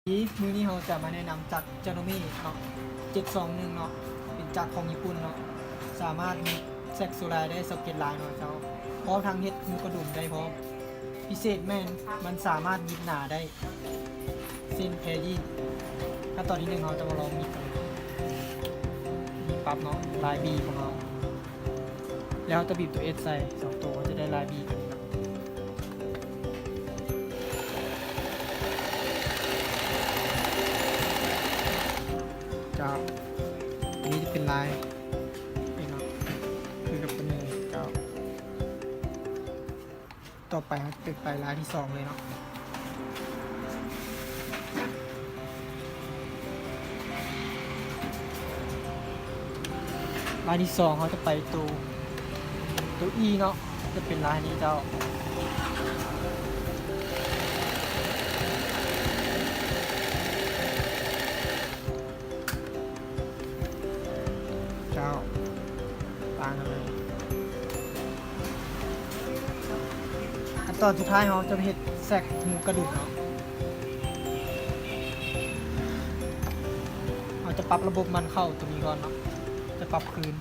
ມື້ນີ້ເຮົາຈະມາແນະນຳຈັກ Janome ເນາະ ເຈັດສອງໜຶ່ງເນາະ ເປັນຈັກຂອງຍີ່ປຸ່ນເນາະ ສາມາດມີແຊັກໂຊລາຍໄດ້ຊາວເຈັດລາຍເນາະເຈົ້າ ພ້ອມທັງເຮັດຮູກະດຸມໄດ້ພ້ອມ ພິເສດແມ່ນມັນສາມາດຫຍິບໜ້າໄດ້ ເຊັ່ນແພຢີນ ຂັ້ນຕອນທີໜຶ່ງເຮົາຈະມາລອງຫຍິບກັນ ນີ້ປັບເນາະ ລາຍບີຂອງເຮົາ ແລ້ວເຮົາຈະບີບຕົວເອັສໃສ່ສອງໂຕ ເຮົາຈະໄດ້ລາຍບີຕົວນີ້ເນາະ ເຈົ້າ ອັນນີ້ຈະເປັນລາຍນີ້ເນາະ ຄືກັບຕົວນີ້ເຈົ້າ ຕໍ່ໄປເຮົາຈະໄປລາຍທີສອງເລີຍເນາະ ລາຍທີສອງເຮົາຈະໄປໂຕ ໂຕອີເນາະ ຈະເປັນລາຍນີ້ເຈົ້າ ເຈົ້າ ຕ່າງກັນເລີຍ ຂັ້ນຕອນສຸດທ້າຍເຮົາຈະມາເຮັດແຊັກຮູກະດຸມເນາະ ເຮົາຈະປັບລະບົບມັນເຂົ້າຕົວນີ້ກ່ອນເນາະ ຈະປັບຄືນ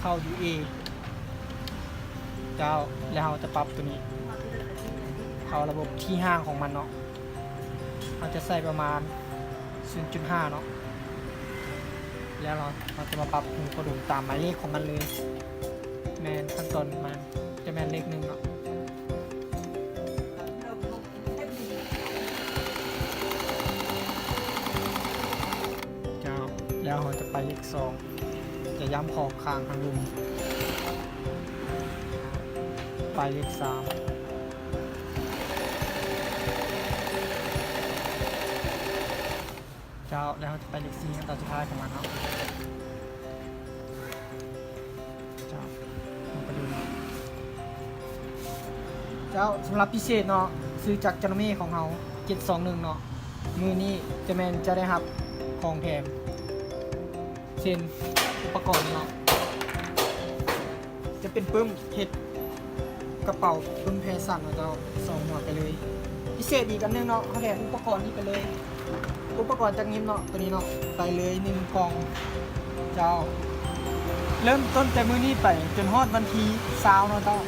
ເຂົ້າຢູ່ເອ ເຈົ້າ ແລ້ວເຮົາຈະປັບຕົວນີ້ເຂົ້າລະບົບທີ່ຮ່າງຂອງມັນເນາະ ເຮົາຈະໃສ່ປະມານສູນຈຸດຫ້າເນາະ ແລ້ວເຮົາ ເຮົາຈະມາປັບຮູກະດຸມຕາມໝາຍເລກຂອງມັນເລີຍ ແມ່ນຂັ້ນຕອນມັນຈະແມ່ນເລກໜຶ່ງເນາະ ເຈົ້າ ແລ້ວເຮົາຈະໄປເລກສອງ ຈະຢ້ຳຂອບຂ້າງທາງລຸ່ມ ໄປເລກສາມ ເຈົ້າ ແລ້ວເຮົາຈະໄປເລກສີ່ ຂັ້ນຕອນສຸດທ້າຍຂອງມັນເນາະ ເຈົ້າ ເຮົາໄປເບິ່ງ ເຈົ້າ ສຳລັບພິເສດເນາະ ຊື່ຈັກ Janome ຂອງເຮົາ ເຈັດສອງໜຶ່ງເນາະ ມື້ນີ້ຈະແມ່ນຈະໄດ້ຮັບຂອງແຖມ ເຊັ່ນ ອຸປະກອນເນາະ ຈະເປັນປຶ້ມເຮັດກະເປົາປຶ້ມແຟຊັນເນາະເຈົ້າ ສອງຫົວໄປເລີຍ ພິເສດອີກອັນໜຶ່ງເນາະ ເຮົາແຖມອຸປະກອນນີ້ໄປເລີຍ ອຸປະກອນຈັກຍິບເນາະ ໂຕນີ້ເນາະ ໄປເລີຍໜຶ່ງກ່ອງ ເຈົ້າ ເລີ່ມຕົ້ນແຕ່ມື້ນີ້ໄປຈົນຮອດວັນທີຊາວເນາະເຈົ້າ